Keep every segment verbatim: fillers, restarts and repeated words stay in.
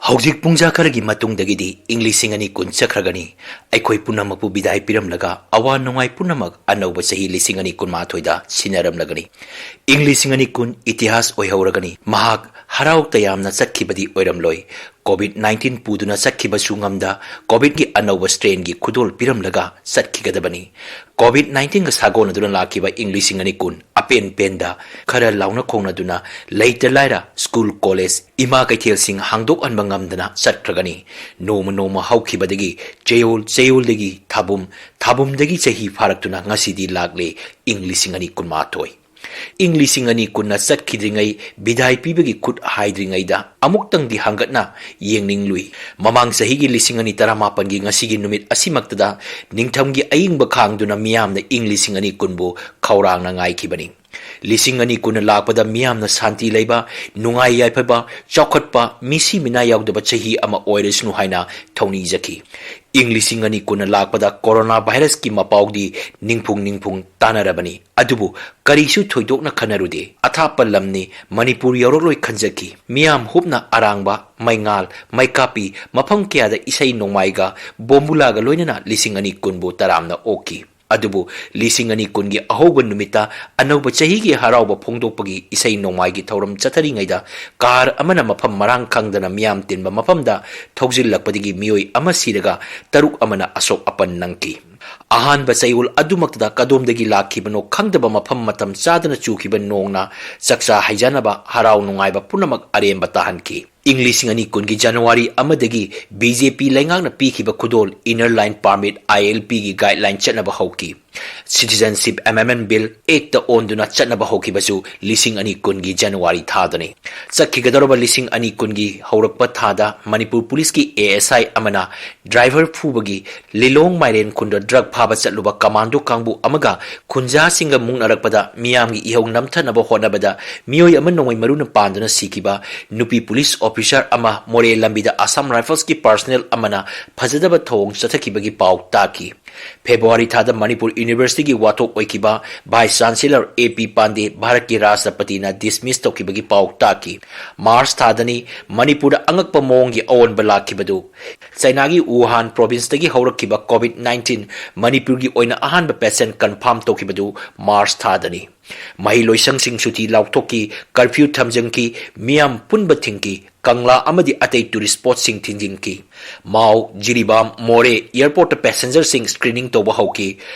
ꯍꯧꯖꯤꯛ ꯄꯨꯡꯖꯥ ꯈꯔꯒꯤ ꯃꯇꯨꯡꯗꯒꯤꯗꯤ ꯏꯪ ꯂꯤꯁꯤꯡ ꯑꯅꯤ ꯀꯨꯟ ꯆꯠꯈ꯭ꯔꯒꯅꯤ꯫ ꯑꯩꯈꯣꯏ ꯄꯨꯝꯅꯃꯛꯄꯨ ꯕꯤꯗꯥꯏ ꯄꯤꯔꯝꯂꯒ ꯑꯋꯥ ꯅꯨꯡꯉꯥꯏ ꯄꯨꯝꯅꯃꯛ ꯑꯅꯧꯕ ꯆꯍꯤ ꯂꯤꯁꯤꯡ ꯑꯅꯤ ꯀꯨꯟꯃꯥꯊꯣꯏꯗ ꯁꯤꯟꯅꯔꯝꯂꯒꯅꯤ꯫ ꯏꯪ ꯂꯤꯁꯤꯡ ꯑꯅꯤ ꯀꯨꯟ ꯏꯇꯤꯍꯥꯁ ꯑꯣꯏꯍꯧꯔꯒꯅꯤ꯫ ꯃꯍꯥꯛ ꯍꯔꯥꯎ ꯇꯌꯥꯝꯅ ꯆꯠꯈꯤꯕꯗꯤ ꯑꯣꯏꯔꯝꯂꯣꯏ꯫ ꯀꯣꯚꯤꯗ ꯅꯥꯏꯟꯇꯤꯟ ꯄꯨꯗꯨꯅ ꯆꯠꯈꯤꯕꯁꯨ ꯉꯝꯗ, ꯀꯣꯚꯤꯗꯀꯤ ꯑꯅꯧꯕ ꯁ꯭ꯇ꯭ꯔꯦꯟꯒꯤ ꯈꯨꯗꯣꯜ ꯄꯤꯔꯝꯂꯒ ꯆꯠꯈꯤꯒꯗꯕꯅꯤ꯫ ꯀꯣꯚꯤꯗ ꯅꯥꯏꯟꯇꯤꯟꯒ ꯁꯥꯒꯣꯟꯅꯗꯨꯅ ꯂꯥꯛꯈꯤꯕ ꯏꯪ ꯂꯤꯁꯤꯡ ꯑꯅꯤ ꯀꯨꯟ ꯑꯄꯦꯟ ꯄꯦꯟꯗ, ꯈꯔ ꯂꯥꯎꯅ ꯈꯣꯡꯅꯗꯨꯅ, ꯂꯩꯇ ꯂꯥꯏꯔ, ꯁ꯭ꯀꯨꯜ, ꯀꯣꯂꯦꯖ, ꯏꯃꯥ ꯀꯩꯊꯦꯜꯁꯤꯡ ꯍꯥꯡꯗꯣꯛꯍꯟꯕ ꯉꯝꯗꯅ ꯆꯠꯈ꯭ꯔꯒꯅꯤ꯫ ꯅꯣꯡꯃ ꯅꯣꯡꯃ ꯍꯧꯈꯤꯕꯗꯒꯤ ꯆꯌꯣꯜ, ꯆꯌꯣꯜꯗꯒꯤ ꯊꯥꯕꯨꯝ, ꯊꯥꯕꯨꯝꯗꯒꯤ ꯆꯍꯤ ꯐꯥꯔꯛꯇꯨꯅ ꯉꯁꯤꯗꯤ ꯂꯥꯛꯂꯦ ꯏꯪ ꯂꯤꯁꯤꯡ ꯑꯅꯤ ꯀꯨꯟꯃꯥꯊꯣꯏ꯫ ꯏꯪ ꯂꯤꯁꯤꯡ ꯑꯅꯤ ꯀꯨꯟꯅ ꯆꯠꯈꯤꯗ꯭ꯔꯤꯉꯩ, ꯕꯤꯗꯥꯏ ꯄꯤꯕꯒꯤ ꯈꯨꯠ ꯍꯥꯏꯗ꯭ꯔꯤꯉꯩꯗ ꯑꯃꯨꯛꯇꯪꯗꯤ ꯍꯪꯒꯠꯅ ꯌꯦꯡꯅꯤꯡꯂꯨꯏ꯫ ꯃꯃꯥꯡ ꯆꯍꯤꯒꯤ ꯂꯤꯁꯤꯡ ꯑꯅꯤ ꯇꯔꯥꯃꯥꯄꯟꯒꯤ ꯉꯁꯤꯒꯤ ꯅꯨꯃꯤꯠ ꯑꯁꯤꯃꯛꯇꯗ ꯅꯤꯡꯊꯝꯒꯤ ꯑꯏꯪꯕ ꯈꯥꯡꯗꯨꯅ ꯃꯤꯌꯥꯝꯅ ꯏꯪ ꯂꯤꯁꯤꯡ ꯑꯅꯤ ꯀꯨꯟꯕꯨ ꯈꯧꯔꯥꯡꯅ ꯉꯥꯏꯈꯤꯕꯅꯤ꯫ ꯂꯤꯁꯤꯡ ꯑꯅꯤ ꯀꯨꯟꯅ ꯂꯥꯛꯄꯗ ꯃꯤꯌꯥꯝꯅ ꯁꯥꯟꯇꯤ ꯂꯩꯕ, ꯅꯨꯡꯉꯥꯏ ꯌꯥꯏꯐꯕ, ꯆꯥꯎꯈꯠꯄ, ꯃꯤꯁꯤ ꯃꯤꯅꯥ ꯌꯥꯎꯗꯕ ꯆꯍꯤ ꯑꯃ ꯑꯣꯏꯔꯁꯅꯨ ꯍꯥꯏꯅ ꯊꯧꯅꯤꯖꯈꯤ꯫ ꯏꯪ ꯂꯤꯁꯤꯡ ꯑꯅꯤ ꯀꯨꯟꯅ ꯂꯥꯛꯄꯗ ꯀꯣꯔꯣꯅꯥ ꯚꯥꯏꯔꯁꯀꯤ ꯃꯄꯥꯎꯗꯤ ꯅꯤꯡꯐꯨꯡ ꯅꯤꯡꯐꯨꯡ ꯇꯥꯅꯔꯕꯅꯤ꯫ ꯑꯗꯨꯕꯨ ꯀꯔꯤꯁꯨ ꯊꯣꯏꯗꯣꯛꯅ ꯈꯟꯅꯔꯨꯗꯦ꯫ ꯑꯊꯥꯞꯄ ꯂꯝꯅꯤ, ꯃꯅꯤꯄꯨꯔ ꯌꯧꯔꯛꯂꯣꯏ ꯈꯟꯖꯈꯤ꯫ ꯃꯤꯌꯥꯝ ꯍꯨꯞꯅ ꯑꯔꯥꯡꯕ, ꯃꯩꯉꯥꯜ, ꯃꯩꯀꯥꯞꯄꯤ, ꯃꯐꯝ ꯀꯌꯥꯗ ꯏꯁꯩ ꯅꯣꯡꯃꯥꯏꯒ ꯕꯣꯝꯕꯨꯂꯥꯒ ꯂꯣꯏꯅꯅ ꯂꯤꯁꯤꯡ ꯑꯅꯤ ꯀꯨꯟꯕꯨ ꯇꯔꯥꯝꯅ ꯑꯣꯛꯈꯤ꯫ ꯑꯗꯨꯕꯨ ꯂꯤꯁꯤꯡ ꯑꯅꯤ ꯀꯨꯟꯒꯤ ꯑꯍꯧꯕ ꯅꯨꯃꯤꯠꯇ ꯑꯅꯧꯕ ꯆꯍꯤꯒꯤ ꯍꯔꯥꯎꯕ ꯐꯣꯡꯗꯣꯛꯄꯒꯤ ꯏꯁꯩ ꯅꯣꯡꯃꯥꯏꯒꯤ ꯊꯧꯔꯝ ꯆꯠꯊꯔꯤꯉꯩꯗ ꯀꯥꯔ ꯑꯃꯅ ꯃꯐꯝ ꯃꯔꯥꯡ ꯈꯪꯗꯅ ꯃꯤꯌꯥꯝ ꯇꯤꯟꯕ ꯃꯐꯝꯗ ꯊꯧꯖꯤꯜꯂꯛꯄꯗꯒꯤ ꯃꯤꯑꯣꯏ ꯑꯃ ꯁꯤꯔꯒ ꯇꯔꯨꯛ ꯑꯃꯅ ꯑꯁꯣꯛ ꯑꯄꯟ ꯅꯪꯈꯤ꯫ ꯑꯍꯥꯟꯕ ꯆꯌꯣꯜ ꯑꯗꯨꯃꯛꯇꯗ ꯀꯗꯣꯝꯗꯒꯤ ꯂꯥꯛꯈꯤꯕꯅꯣ ꯈꯪꯗꯕ ꯃꯐꯝ ꯃꯇꯝ ꯆꯥꯗꯅ ꯆꯨꯈꯤꯕ ꯅꯣꯡꯅ ꯆꯥꯛꯆꯥ ꯍꯩꯖꯥꯟꯅꯕ, ꯍꯔꯥꯎ ꯅꯨꯡꯉꯥꯏꯕ ꯄꯨꯝꯅꯃꯛ ꯑꯔꯦꯝꯕ ꯇꯥꯍꯟꯈꯤ꯫ ꯏꯪ ꯂꯤꯁꯤꯡ ꯑꯅꯤ ꯀꯨꯟꯒꯤ ꯖꯅꯋꯥꯔꯤ ꯑꯃꯗꯒꯤ ꯕꯤ ꯖꯦ ꯄꯤ ꯂꯩꯉꯥꯛꯅ ꯄꯤꯈꯤꯕ ꯈꯨꯗꯣꯜ Inner Line Permit, I L P, ꯒꯤ guideline ꯆꯠꯅꯕ ꯍꯧꯈꯤ꯫ Citizenship Amendment Bill Act ꯑꯣꯟꯗꯨꯅ ꯆꯠꯅꯕ ꯍꯧꯈꯤꯕꯁꯨ ꯂꯤꯁꯤꯡ ꯑꯅꯤ ꯀꯨꯟꯒꯤ ꯖꯅꯋꯥꯔꯤ ꯊꯥꯗꯅꯤ꯫ ꯆꯠꯈꯤꯒꯗꯧꯔꯕ ꯂꯤꯁꯤꯡ ꯑꯅꯤ ꯀꯨꯟꯒꯤ ꯍꯧꯔꯛꯄ ꯊꯥꯗ ꯃꯅꯤꯄꯨꯔ ꯄꯨꯂꯤꯁꯀꯤ A S I ꯑꯃꯅ driver ꯐꯨꯕꯒꯤ ꯂꯤꯂꯣꯡ ꯃꯥꯏꯔꯦꯟ ꯈꯨꯟꯗ drug ꯐꯥꯕ ꯆꯠꯂꯨꯕ commando ꯀꯥꯡꯕꯨ ꯑꯃꯒ ꯈꯨꯟꯖꯥꯁꯤꯡꯒ ꯃꯨꯛꯅꯔꯛꯄꯗ ꯃꯤꯌꯥꯝꯒꯤ ꯏꯍꯧ ꯅꯝꯊꯅꯕ ꯍꯣꯠꯅꯕꯗ ꯃꯤꯑꯣꯏ ꯑꯃ ꯅꯣꯡꯃꯩ ꯃꯔꯨꯅ ꯄꯥꯟꯗꯨꯅ ꯁꯤꯈꯤꯕ ꯅꯨꯄꯤ ꯄꯨꯂꯤꯁ officer ꯑꯃ ꯃꯣꯔꯦ ꯂꯝꯕꯤꯗ Assam Riflesꯀꯤ personnel ꯑꯃꯅ ꯐꯖꯗꯕ ꯊꯧꯑꯣꯡ ꯆꯠꯊꯈꯤꯕꯒꯤ ꯄꯥꯎ ꯇꯥꯈꯤ꯫ February ꯊꯥꯗ ꯃꯅꯤꯄꯨꯔ Universityꯒꯤ ꯋꯥꯊꯣꯛ ꯑꯣꯏꯈꯤꯕ Vice Chancellor A P ꯄꯥꯟꯗꯦ ꯚꯥꯔꯠꯀꯤ ꯔꯥꯁꯇ꯭ꯔꯄꯇꯤꯅ dismiss ꯇꯧꯈꯤꯕꯒꯤ ꯄꯥꯎ ꯇꯥꯈꯤ꯫ March ꯊꯥꯗꯅꯤ ꯃꯅꯤꯄꯨꯔꯗ ꯑꯉꯛꯄ ꯃꯑꯣꯡꯒꯤ ꯑꯑꯣꯟꯕ ꯂꯥꯛꯈꯤꯕꯗꯨ꯫ ꯆꯩꯅꯥꯒꯤ ꯋꯨꯍꯥꯟ provinceꯇꯒꯤ ꯍꯧꯔꯛꯈꯤꯕ COVID nineteen ꯃꯅꯤꯄꯨꯔꯒꯤ ꯑꯣꯏꯅ ꯑꯍꯥꯟꯕ patient confirm ꯇꯧꯈꯤꯕꯗꯨ March ꯊꯥꯗꯅꯤ꯫ ꯃꯍꯩꯂꯣꯏꯁꯪꯁꯤꯡ ꯁꯨꯇꯤ ꯂꯥꯎꯊꯣꯛꯈꯤ, curfew ꯊꯝꯖꯤꯟꯈꯤ, ꯃꯤꯌꯥꯝ ꯄꯨꯟꯕ ꯊꯤꯡꯈꯤ, ꯀꯪꯂꯥ ꯑꯃꯗꯤ ꯑꯇꯩ tourist spotꯁꯤꯡ ꯊꯤꯡꯖꯤꯟꯈꯤ꯫ ꯃꯥꯎ, ꯖꯤꯔꯤꯕꯥꯝ, ꯃꯣꯔꯦ airportꯇ passengerꯁꯤꯡ screening ꯇꯧꯕ ꯍꯧꯈꯤ꯫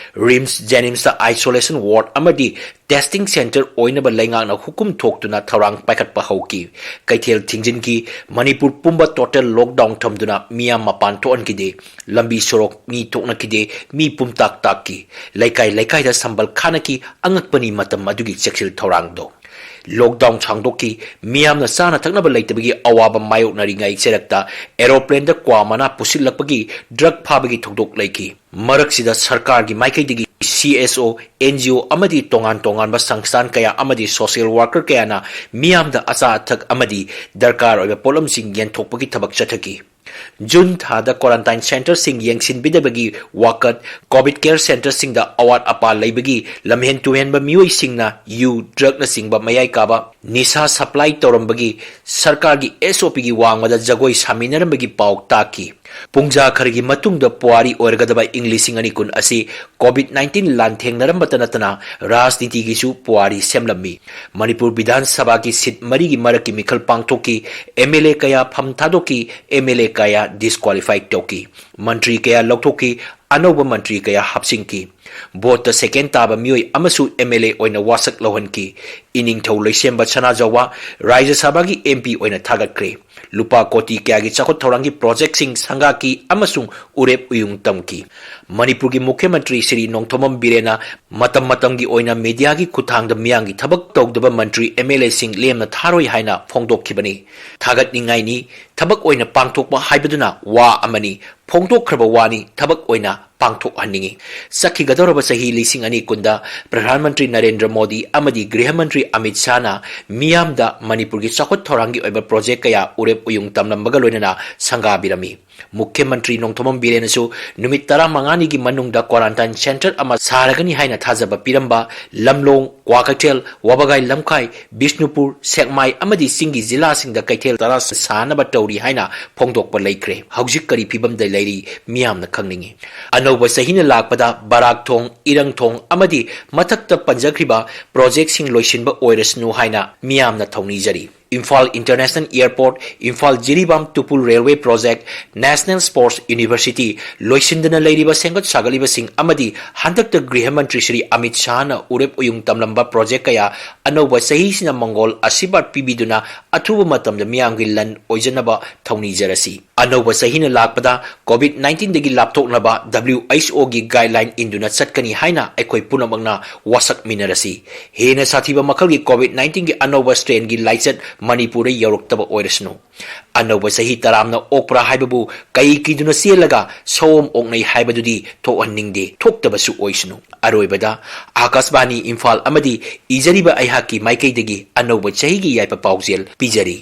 RIMS, JNIMSꯇ isolation ward ꯑꯃꯗꯤ testing center ꯑꯣꯏꯅꯕ ꯂꯩꯉꯥꯛꯅ ꯍꯨꯀꯨꯝ ꯊꯣꯛꯇꯨꯅ ꯊꯧꯔꯥꯡ ꯄꯥꯏꯈꯠꯄ ꯍꯧꯈꯤ꯫ ꯀꯩꯊꯦꯜ ꯊꯤꯡꯖꯤꯟꯈꯤ꯫ ꯃꯅꯤꯄꯨꯔ ꯄꯨꯝꯕ total lockdown ꯊꯝꯗꯨꯅ ꯃꯤꯌꯥꯝ ꯃꯄꯥꯟ ꯊꯣꯛꯍꯟꯈꯤꯗꯦ꯫ ꯂꯝꯕꯤ ꯁꯣꯔꯣꯛ ꯃꯤ ꯊꯣꯛꯅꯈꯤꯗꯦ꯫ ꯃꯤ ꯄꯨꯝꯇꯥꯛ ꯇꯥꯛꯈꯤ꯫ ꯂꯩꯀꯥꯏ ꯂꯩꯀꯥꯏꯗ ꯁꯝꯕꯜ ꯈꯥꯅꯈꯤ꯫ ꯑꯉꯛꯄꯅꯤ ꯃꯇꯝ ꯑꯗꯨꯒꯤ ꯆꯦꯛꯁꯤꯜ ꯊꯧꯔꯥꯡꯗꯣ꯫ Lockdown ꯁꯥꯡꯗꯣꯛꯈꯤ꯫ ꯃꯤꯌꯥꯝꯅ ꯆꯥꯅ ꯊꯛꯅꯕ ꯂꯩꯇꯕꯒꯤ ꯑꯋꯥꯕ ꯃꯥꯌꯣꯛꯅꯔꯤꯉꯩ ꯆꯩꯔꯛꯇ aeroplaneꯗ ꯀ꯭ꯋꯥ ꯃꯅꯥ ꯄꯨꯁꯤꯜꯂꯛꯄꯒꯤ drug ꯐꯥꯕꯒꯤ ꯊꯧꯗꯣꯛ ꯂꯩꯈꯤ꯫ ꯃꯔꯛꯁꯤꯗ ꯁꯔꯀꯥꯔꯒꯤ ꯃꯥꯏꯀꯩꯗꯒꯤ CSO, NGO ꯑꯃꯗꯤ ꯇꯣꯉꯥꯟ ꯇꯣꯉꯥꯟꯕ ꯁꯪꯁꯊꯥꯟ ꯀꯌꯥ ꯑꯃꯗꯤ social worker ꯀꯌꯥꯅ ꯃꯤꯌꯥꯝꯗ ꯑꯆꯥ ꯑꯊꯛ ꯑꯃꯗꯤ ꯗꯔꯀꯥꯔ ꯑꯣꯏꯕ ꯄꯣꯠꯂꯝꯁꯤꯡ ꯌꯦꯟꯊꯣꯛꯄꯒꯤ ꯊꯕꯛ ꯆꯠꯊꯈꯤ꯫ June ꯊꯥꯗ quarantine centreꯁꯤꯡ ꯌꯦꯡꯁꯤꯟꯕꯤꯗꯕꯒꯤ ꯋꯥꯀꯠ, COVID care centreꯁꯤꯡꯗ ꯑꯋꯥꯠ ꯑꯄꯥ ꯂꯩꯕꯒꯤ ꯂꯝꯍꯦꯟ ꯇꯨꯍꯦꯟꯕ ꯃꯤꯑꯣꯏꯁꯤꯡꯅ ꯌꯨ, drugꯅꯆꯤꯡꯕ ꯃꯌꯥꯏ ꯀꯥꯕ ꯅꯤꯁꯥ supply ꯇꯧꯔꯝꯕꯒꯤ ꯁꯔꯀꯥꯔꯒꯤ SOPꯒꯤ ꯋꯥꯡꯃꯗ ꯖꯒꯣꯏ ꯁꯥꯃꯤꯟꯅꯔꯝꯕꯒꯤ ꯄꯥꯎ ꯇꯥꯈꯤ꯫ ꯄꯨꯡꯖꯥ ꯈꯔꯒꯤ ꯃꯇꯨꯡꯗ ꯄꯨꯋꯥꯔꯤ ꯑꯣꯏꯔꯒꯗꯕ ꯏꯪ ꯂꯤꯁꯤꯡ ꯑꯅꯤ ꯀꯨꯟ ꯑꯁꯤ COVID nineteen ꯂꯥꯟꯊꯦꯡꯅꯔꯝꯕꯇ ꯅꯠꯇꯅ ꯔꯥꯖꯅꯤꯇꯤꯒꯤꯁꯨ ꯄꯨꯋꯥꯔꯤ ꯁꯦꯝꯂꯝꯃꯤ꯫ ꯃꯅꯤꯄꯨꯔ ꯕꯤꯙꯥꯟ ꯁꯚꯥꯒꯤ seat ꯃꯔꯤꯒꯤ ꯃꯔꯛꯀꯤ ꯃꯤꯈꯜ ꯄꯥꯡꯊꯣꯛꯈꯤ꯫ MLA ꯀꯌꯥ ꯐꯝ ꯊꯥꯗꯣꯛꯈꯤ꯫ MLA ꯀꯌꯥ disqualify ꯇꯧꯈꯤ꯫ ꯃꯟꯇ꯭ꯔꯤ ꯀꯌꯥ ꯂꯧꯊꯣꯛꯈꯤ꯫ ꯑꯅꯧꯕ ꯃꯟꯇ꯭ꯔꯤ ꯀꯌꯥ ꯍꯥꯞꯆꯤꯟꯈꯤ꯫ Voteꯇ second ꯇꯥꯕ ꯃꯤꯑꯣꯏ ꯑꯃꯁꯨ MLA ꯑꯣꯏꯅ ꯋꯥꯁꯛ ꯂꯧꯍꯟꯈꯤ꯫ ꯏꯅꯤꯡꯊꯧ ꯂꯩꯁꯦꯝꯕ ꯁꯅꯥꯖꯥꯎꯕ ꯔꯥꯖ꯭ꯌ ꯁꯚꯥꯒꯤ MP ꯑꯣꯏꯅ ꯊꯥꯒꯠꯈ꯭ꯔꯦ꯫ ꯂꯨꯄꯥ ꯀꯣꯇꯤ ꯀꯌꯥꯒꯤ ꯆꯥꯎꯈꯠ ꯊꯧꯔꯥꯡꯒꯤ projectꯁꯤꯡ ꯁꯪꯒꯥꯈꯤ ꯑꯃꯁꯨꯡ ꯎꯔꯦꯞ ꯎꯌꯨꯡ ꯇꯝꯈꯤ꯫ ꯃꯅꯤꯄꯨꯔꯒꯤ ꯃꯨꯈ꯭ꯌ ꯃꯟꯇ꯭ꯔꯤ ꯁ꯭ꯔꯤ ꯅꯣꯡꯊꯣꯝꯕꯝ ꯕꯤꯔꯦꯟꯅ ꯃꯇꯝ ꯃꯇꯝꯒꯤ ꯑꯣꯏꯅ mediaꯒꯤ ꯈꯨꯠꯊꯥꯡꯗ ꯃꯤꯌꯥꯝꯒꯤ ꯊꯕꯛ ꯇꯧꯗꯕ ꯃꯟꯇ꯭ꯔꯤ MLAꯁꯤꯡ ꯂꯦꯝꯅ ꯊꯥꯔꯣꯏ ꯍꯥꯏꯅ ꯐꯣꯡꯗꯣꯛꯈꯤꯕꯅꯤ꯫ ꯊꯥꯒꯠꯅꯤꯡꯉꯥꯏꯅꯤ, ꯊꯕꯛ ꯑꯣꯏꯅ ꯄꯥꯡꯊꯣꯛꯄ ꯍꯥꯏꯕꯗꯨꯅ ꯋꯥ ꯑꯃꯅꯤ꯫ ꯐꯣꯡꯗꯣꯛꯈ꯭ꯔꯕ ꯋꯥꯅꯤ, ꯊꯕꯛ ꯑꯣꯏꯅ ꯄꯥꯡꯊꯣꯛꯍꯟꯅꯤꯡꯏ꯫ ꯆꯠꯈꯤꯒꯗꯧꯔꯕ ꯆꯍꯤ ꯂꯤꯁꯤꯡ ꯑꯅꯤ ꯀꯨꯟꯗ ꯄ꯭ꯔꯙꯥꯟ ꯃꯟꯇ꯭ꯔꯤ ꯅꯔꯦꯟꯗ꯭ꯔ ꯃꯣꯗꯤ ꯑꯃꯗꯤ ꯒ꯭ꯔꯤꯍ ꯃꯟꯇ꯭ꯔꯤ ꯑꯃꯤꯠ ꯁꯥꯍꯅ ꯃꯤꯌꯥꯝꯗ ꯃꯅꯤꯄꯨꯔꯒꯤ ꯆꯥꯎꯈꯠ ꯊꯧꯔꯥꯡꯒꯤ ꯑꯣꯏꯕ ꯄ꯭ꯔꯣꯖꯦꯛ ꯀꯌꯥ ꯎꯔꯦꯞ ꯎꯌꯨꯡ ꯇꯝꯂꯝꯕꯒ ꯂꯣꯏꯅꯅ ꯁꯪꯒꯥꯕꯤꯔꯝꯃꯤ꯫ ꯃꯨꯈ꯭ꯌ ꯃꯟꯇ꯭ꯔꯤ ꯅꯣꯡꯊꯣꯝꯕꯝ ꯕꯤꯔꯦꯟꯅꯁꯨ ꯅꯨꯃꯤꯠ ꯇꯔꯥꯃꯉꯥꯅꯤꯒꯤ ꯃꯅꯨꯡꯗ quarantine centre ꯑꯃ ꯁꯥꯔꯒꯅꯤ ꯍꯥꯏꯅ ꯊꯥꯖꯕ ꯄꯤꯔꯝꯕ ꯂꯝꯂꯣꯡ, ꯀ꯭ꯋꯥꯀꯩꯊꯦꯜ, ꯋꯥꯕꯒꯥꯏ ꯂꯝꯈꯥꯏ, ꯕꯤꯁꯅꯨꯄꯨꯔ, ꯁꯦꯛꯃꯥꯏ ꯑꯃꯗꯤ ꯆꯤꯡꯒꯤ ꯖꯤꯂꯥꯁꯤꯡꯗ ꯀꯩꯊꯦꯜ ꯇꯔꯥ ꯁꯥꯅꯕ ꯇꯧꯔꯤ ꯍꯥꯏꯅ ꯐꯣꯡꯗꯣꯛꯄ ꯂꯩꯈ꯭ꯔꯦ꯫ ꯍꯧꯖꯤꯛ ꯀꯔꯤ ꯐꯤꯕꯝꯗ ꯂꯩꯔꯤ ꯃꯤꯌꯥꯝꯅ ꯈꯪꯅꯤꯡꯏ꯫ ꯑꯅꯧꯕ ꯆꯍꯤꯅ ꯂꯥꯛꯄꯗ ꯕꯔꯥꯛꯊꯣꯡ, ꯏꯔꯪꯊꯣꯡ ꯑꯃꯗꯤ ꯃꯊꯛꯇ ꯄꯟꯖꯈ꯭ꯔꯤꯕ ꯄ꯭ꯔꯣꯖꯦꯛꯁꯤꯡ ꯂꯣꯏꯁꯤꯟꯕ ꯑꯣꯏꯔꯁꯅꯨ ꯍꯥꯏꯅ ꯃꯤꯌꯥꯝꯅ ꯊꯧꯅꯤꯖꯔꯤ꯫ Imphal International Airport, Imphal Jiribam ꯇꯨꯄꯨꯜ Railway Project, National Sports University, ꯂꯣꯏꯁꯤꯟꯗꯅ ꯂꯩꯔꯤꯕ ꯁꯦꯝꯒꯠ ꯁꯥꯒꯠꯂꯤꯕꯁꯤꯡ ꯑꯃꯗꯤ ꯍꯟꯗꯛꯇ ꯒ꯭ꯔꯤꯍ ꯃꯟꯇ꯭ꯔꯤ ꯁ꯭ꯔꯤ ꯑꯃꯤꯠ ꯁꯥꯍꯅ ꯎꯔꯦꯞ ꯎꯌꯨꯡ ꯇꯝꯂꯝꯕ ꯄ꯭ꯔꯣꯖꯦꯛ ꯀꯌꯥ ꯑꯅꯧꯕ ꯆꯍꯤꯁꯤꯅ ꯃꯪꯒꯣꯜ ꯑꯁꯤꯔꯕꯥꯗ ꯄꯤꯕꯤꯗꯨꯅ ꯑꯊꯨꯕ ꯃꯇꯝꯗ ꯃꯤꯌꯥꯝꯒꯤ ꯂꯟ ꯑꯣꯏꯖꯅꯕ ꯊꯧꯅꯤꯖꯔꯁꯤ꯫ ꯑꯅꯧꯕ ꯆꯍꯤꯅ ꯂꯥꯛꯄꯗ COVID nineteenꯗꯒꯤ ꯂꯥꯞꯊꯣꯛꯅꯕ WHOꯒꯤ guideline ꯏꯟꯗꯨꯅ ꯆꯠꯀꯅꯤ ꯍꯥꯏꯅ ꯑꯩꯈꯣꯏ ꯄꯨꯝꯅꯃꯛꯅ ꯋꯥꯁꯛꯃꯤꯟꯅꯔꯁꯤ꯫ ꯍꯦꯟꯅ ꯁꯥꯊꯤꯕ ꯃꯈꯜꯒꯤ COVID nineteenꯒꯤ ꯑꯅꯧꯕ strainꯒꯤ ꯂꯥꯏꯆꯠ ꯃꯅꯤꯄꯨꯔꯗ ꯌꯧꯔꯛꯇꯕ ꯑꯣꯏꯔꯁꯅꯨ꯫ ꯑꯅꯧꯕ ꯆꯍꯤ ꯇꯔꯥꯝꯅ ꯑꯣꯛꯄ꯭ꯔꯥ ꯍꯥꯏꯕꯕꯨ ꯀꯩ ꯀꯤꯗꯨꯅ ꯆꯦꯜꯂꯒ ꯁꯑꯣꯝ ꯑꯣꯛꯅꯩ ꯍꯥꯏꯕꯗꯨꯗꯤ ꯊꯣꯛꯍꯟꯅꯤꯡꯗꯦ, ꯊꯣꯛꯇꯕꯁꯨ ꯑꯣꯏꯁꯅꯨ꯫ ꯑꯔꯣꯏꯕꯗ ꯑꯥꯀꯥꯁꯕꯥꯅꯤ ꯏꯝꯐꯥꯜ ꯑꯃꯗꯤ ꯏꯖꯔꯤꯕ ꯑꯩꯍꯥꯛꯀꯤ ꯃꯥꯏꯀꯩꯗꯒꯤ ꯑꯅꯧꯕ ꯆꯍꯤꯒꯤ ꯌꯥꯏꯐ ꯄꯥꯎꯖꯦꯜ ꯄꯤꯖꯔꯤ꯫